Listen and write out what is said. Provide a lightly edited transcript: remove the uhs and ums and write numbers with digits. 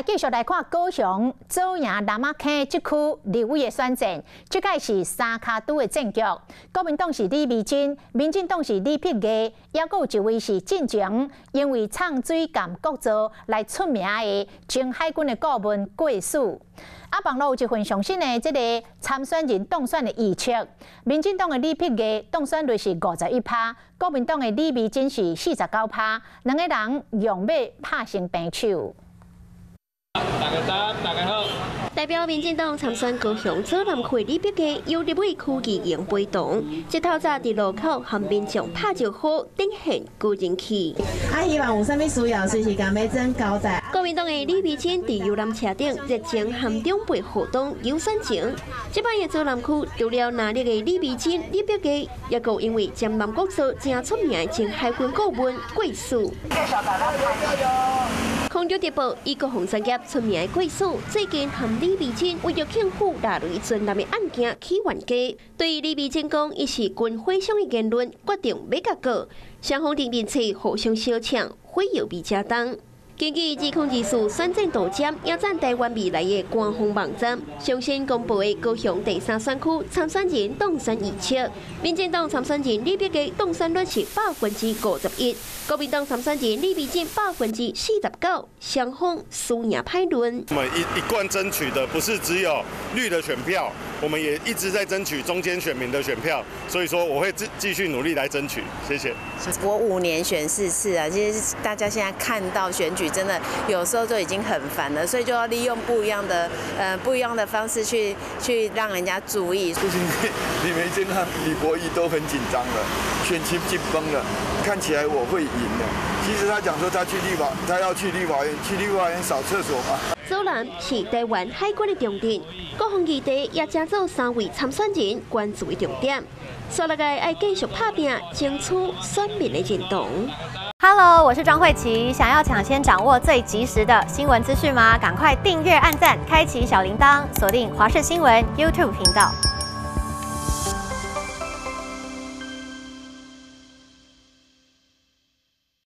來繼續來看高雄左營楠仔坑這區立委的選戰，這擺是三跤拄的戰局。國民黨是李眉蓁，民進黨是李碧儀，抑閣有一位是進前因為唱水佮國造來出名的前海軍的顧問郭汜。啊，網路有一份上新的這個參選人當選的預測，民進黨的李碧儀當選率是51趴，國民黨的李眉蓁是49趴，兩个人用欲拍成平手。大家早，大家好。代表民進黨參選高雄左南區李碧儀，由立委區議員陪同，這透早佇路口和民眾拍招呼，展現高人氣。啊，希望有啥物需要，隨時共美珍交代。國民黨的李眉蓁佇遊覽車頂熱情和長輩互動遊選情。這擺的左南區除了藍綠的李眉蓁、李碧儀，也閣因為占南國造誠出名的前海軍顧問郭汜。空中直播以國防產業出名的郭汜，最近和李眉蓁為著慶富獵雷軍艦的案件起冤家。對李眉蓁講，伊是軍火商的言論，決定欲共告。雙方佇面冊互相相嗆，火藥味誠重。根據2024選戰圖佔，影展台灣未來的官方網站上新公布的高雄第三選區參選人當選預測，民進黨參選人李碧儀當選率是51%，國民黨參選人李眉蓁49%，雙方輸贏歹論。我們一貫爭取的不是只有綠的選票，我們也一直在爭取中間選民的選票，所以說我會繼續努力來爭取。謝謝。我5年選4次啊，其實大家現在看到選舉真的有時候就已經很煩了，所以就要利用不一樣的方式去讓人家注意。最近李眉蓁和李博毅都很緊張了，選情緊繃了，看起來我會贏的。其實他講說他去立法，他要去立法院，去立法院掃廁所嘛。左南是台灣海軍的重鎮，國防議題也成做三位參選人關注的重點。煞落來愛繼續拍拚，爭取選民的認同。 Hello，我是莊慧琪。想要搶先掌握最及時的新聞資訊嗎？趕快訂閱、按讚、開啟小鈴鐺，鎖定華視新聞 YouTube 頻道。